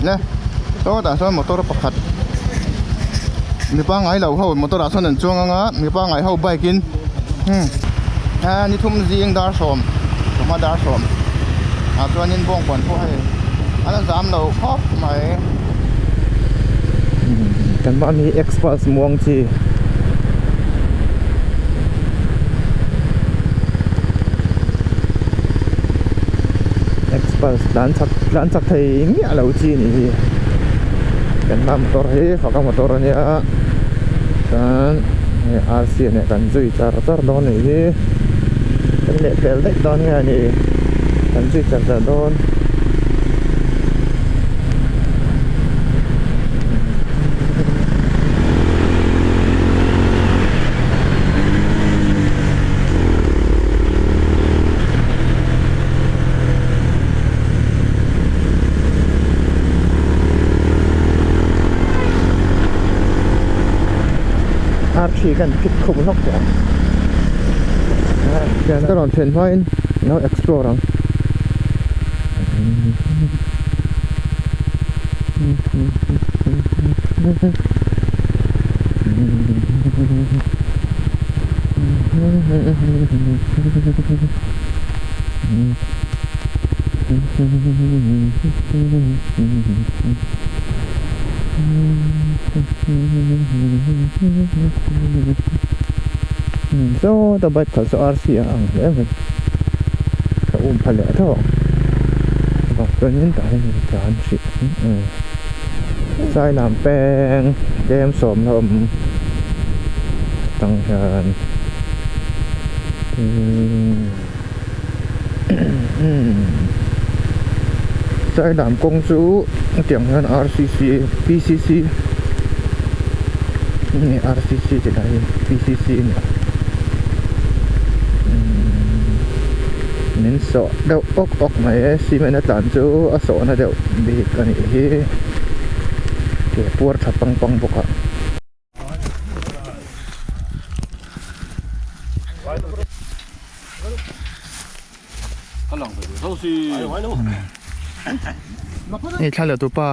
Le sawtah sawn motor pakhat mi pangngai lo ho motor ah sawn an chuang ang a mi pangngai ho bike in hmm a ni thum zing dar sawm sawmhma dar sawm ah chuanin bawngkawn pawh hei a la zam lo khawp mai. Kan mahni experts muang chi. Express tlan chak tlan chak thei miah lo chi a nih hi kan hma motor hi faka motor a nia chuan hei rc a nih kan zui char char dawn a nih hi kan leh pel daih dawn nge a ni kan zui char char dawn. Arthi kan phit khum hlawk tawh ang ka rawn thlen hmain lo explore ang. Sawta bike khalh chu rc a ang hle mai ka um pha leh tho ang bang chuanin tah hian in tlan hrih sai lam peng tlem sawmna awm atang hian. Sailam kawng chu hetiang hian rcc pcc nge rcc tih lai hi pcc a ni a min sawh deuh awk awk mai e cement a tlan chu a sawhna deuh bik a nih hi ke puar tha pang pang bawk a. Hei thla la tupa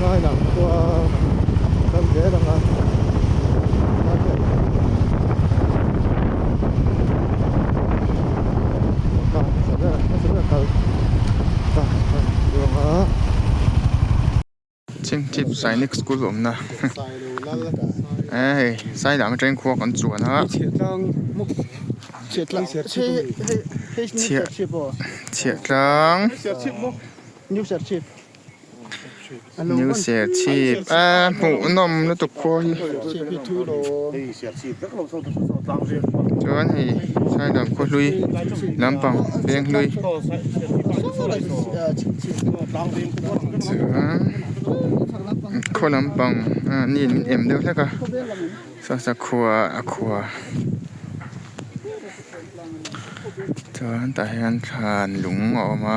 Sailam khua kal zel ang a Chhingchhip Sainik School awmna e hei Sailam atangin khua kan chuan a chhiahtlang New Serchhip a hmuhnawm lutuk khua hi chuan hei Sailam khaw hlui lampang veng hlui. Chuan khaw lampang ah ni in min em deuh hlek a saw saw khua a khua chuan tah hian thlan lung a awm a.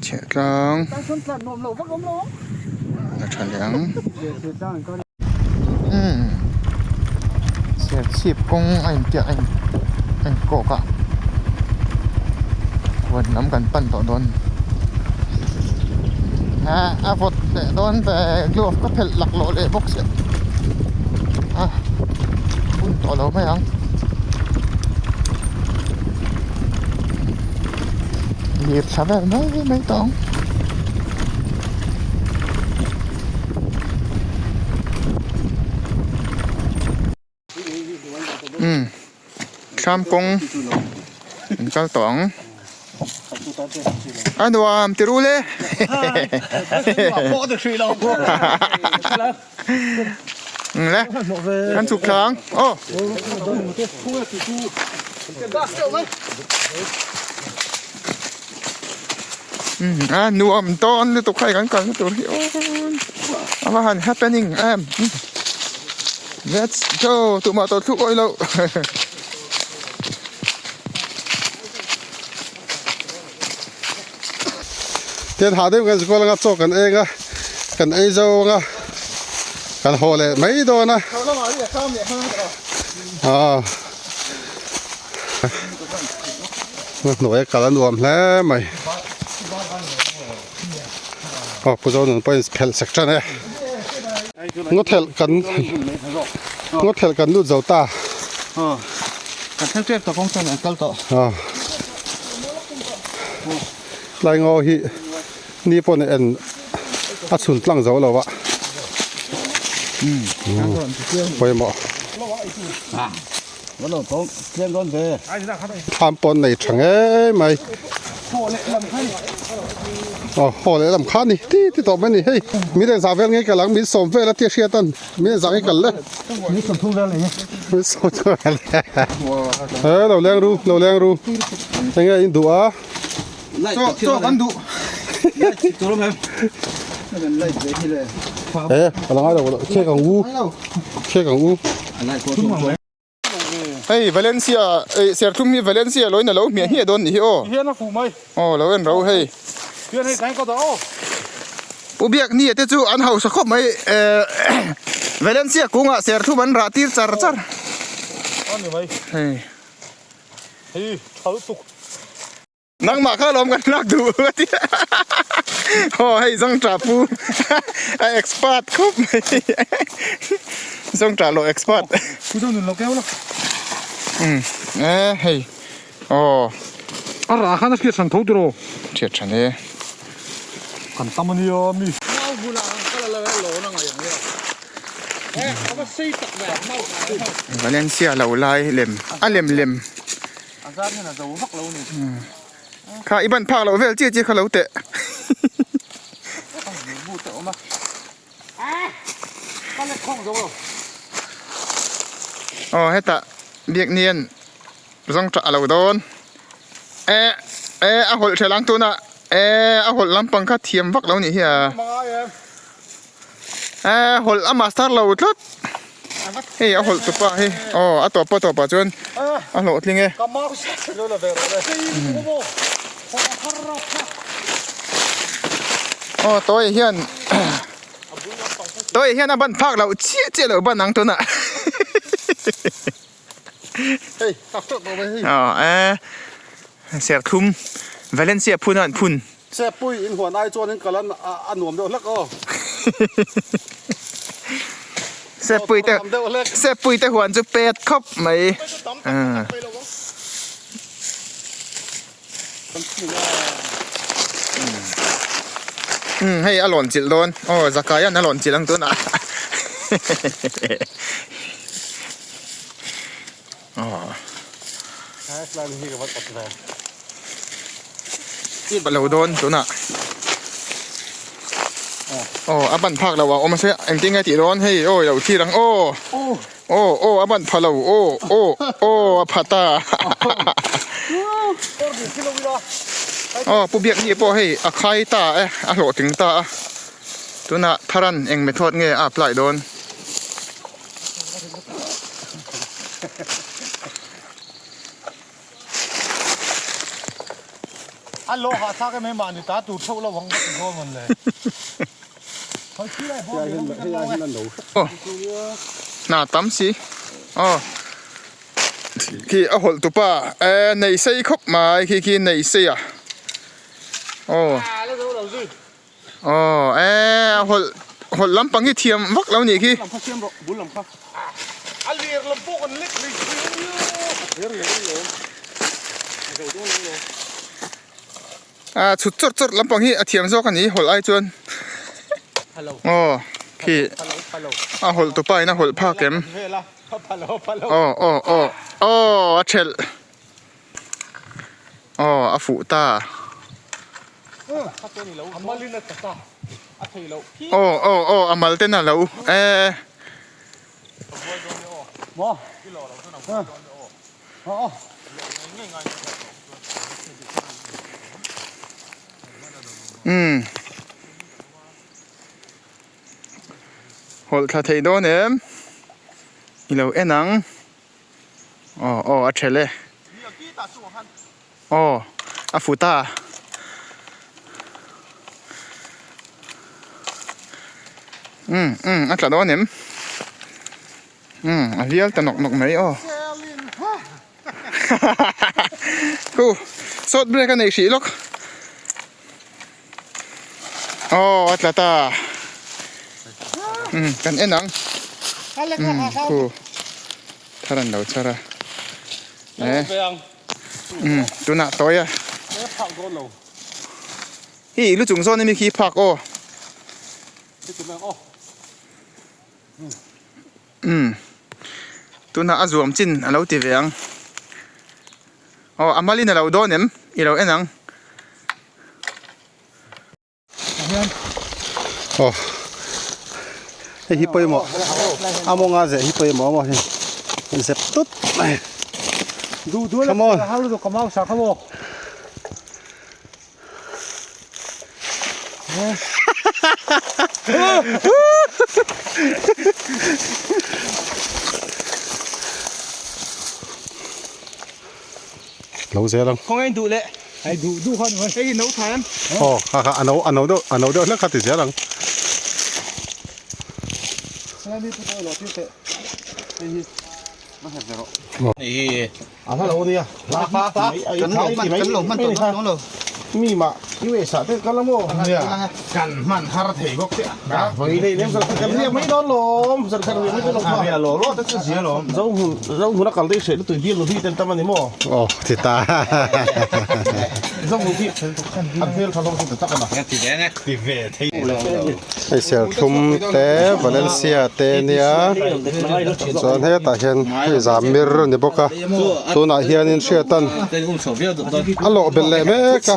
Chhiahtlang a tha leh ang umm serchhip kawng a inpiah a inkawk a huan lam kan pan tawh dawn a a vawt leh dawn ve glove ka phelh laklawh leh bawk sia a hun tawh lo mai ang lir thla vel mai mai tawh ang. Umm thlam kawng. An kal tawh ang. A nuam ti ru le. Le kan chhuk thla ang. Aw. A nuam dawn lutuk hei kan kalna tur hi aw a va han happening em. Let's go tumah tawh thluk awih loh. Tian hah deuh kan zikawlh anga chaw kan eng a kan ei zo anga kan haw leh mai dawn a aw hnuai a kal a nuam hle mai aw pu Zonun pawhin phelh sek tan e ngaw thelh kan ngaw thelh kan lut zo ta kan thleng tep tawh kawng chuan an kal tawh aw tlai ngaw hi ni pawh en a chhun tlang zo lo a pawimawh Thlam pawn nei tha ngei mai aw haw leh lam kha a ni ti ti tawh mai a ni hei min engzah vel nge kal ang min sawm vel a tia hriat a min engzah nge kal le min sawm thum vel nei min sawm thum vel he lo leng ru lo leng ru enge in duh a chaw chaw kan duh e a la ngai lo khek ang u khek ang u. Hei Valencia eh serthlum hi Valencia lo in a lo hmiah hmiah dawn nih hi aw. Hian a fuh mai. Aw lo en ro hei. Hian hei tlai ka dah aw. Pu Biak ni te chu an hausa khawp mai eh Valencia kungah serthlum an rah tir char char. A ni mai. Hei. Hei tha lutuk. Nangmah kha lawm kan lak duh a ti a, aw hei zawngṭah pu a expert khawp mai zawngṭah lo expert Pu chu nun lo keu la. Umm e hei aw. A rah khan a hriat hran tho tiraw? Hriat hran e. Kan tam a nia mi. Valencia lo lai lem a lem lem. A zar hian a zo vak lo ni. Kha i ban phak loh vel chiah chiah kha lo teh. A bu te awm a. Ka lek khawng zo lo. Aw hetah biak nian zawng tah a lo dawn. E e a hawlh ṭha lang tunah e a hawlh lampang kha thiam vak lo nih hi a. E hawlh a master lo tlat. Hei a hawlh tupa hi aw a tawp a tawpah chuan a hlawhtling e. Aw tawi hian tawi hian a ban phak loh chiah chiah loh ban ang tunah. Aw e serthlum Valencia phun a an phun. Sepui in huan ai chuan in kal a nuam deuh hlek aw. Sepui te Sepui te huan chu pet khawp mai. Umm hei a lawn chilh dawn aw zakai an a lawn chilh ang tunah. Aw. Chip a lo dawn tunah. Aw a ban phak lo a awm a se engtin nge tih dawn hei aw i lo thlir ang aw. Aw aw a ban pha lo aw aw aw a pha ta. Aw pu biak ni pawh hei a khai ta e a hlawhtling ta a tunah tharan eng method nge a apply dawn. A lawh hah thlak em hei mahni ta tur theuh lo ang ka ti dawn mawn le. Hna tam si aw khi a hawlh tupa e nei sei khawp mai khi khi nei sei a aw. Aw e a hawlh hawlh lampang hi thiam vak lo nih khi. A chhut chawrh chawrh lampang hi a thiam zawk a ni hawlh ai chuan. Aw khi a hawlh tupa in a hawlh phak em. Aw aw aw aw a thelh. Aw a fuh ta. Aw aw aw a mal ten a lo e. Umm. Hawlh thla thei dawn em? I lo en ang. Aw aw a thelh e. Aw a fu ta. Umm umm a tla dawn em? Umm a vial ta nawk nawk mai aw. Hu sawt break a nei hrih lawk. Aw a tla ta. Umm kan en ang. Umm khu thar an lo chhar a. Eh umm tunah tawi a. Hi lu chung zawn ami khi phak aw. Umm tunah a zuam chin a lo ti ve ang. Aw a malin a lo dawn em? I lo en ang. Aw hei hi pawimawh a mawnga zeh hi pawimawh maw hei zep tut mai come on. Lo zel ang. Khawngaih duh leh. Hei duh duh kha ni mai. Hei hi no tha em? Aw kha kha a no a no deuh a no deuh hlek kha ti zel ang. Helai mi pawh lo tir teh. Hei hi va nghet ve rawh. A hla lo ania Kan lo hman kan lo hman tawh dawn lo. Mi mah US ah te kal a maw? Nia kan hman har thei bawk che a. Vawi lei lem kan riak mai dawn lawm zan khat riak mai dawn lawm. Nia law law te chu zia lawm. Zo hmun zo hmun a kal daih hreh lutuk bial luhi ten tam a ni maw? Aw ti ta. Zo hmun khi an hmel tha hlawm chu ta tak a na. Ti ve nge. Ti ve thei. Hei serthlum te Valencia te nia chuan hetah hian hei zamir a ni bawk a tunah hianin hriatan a lawh belh leh mek a.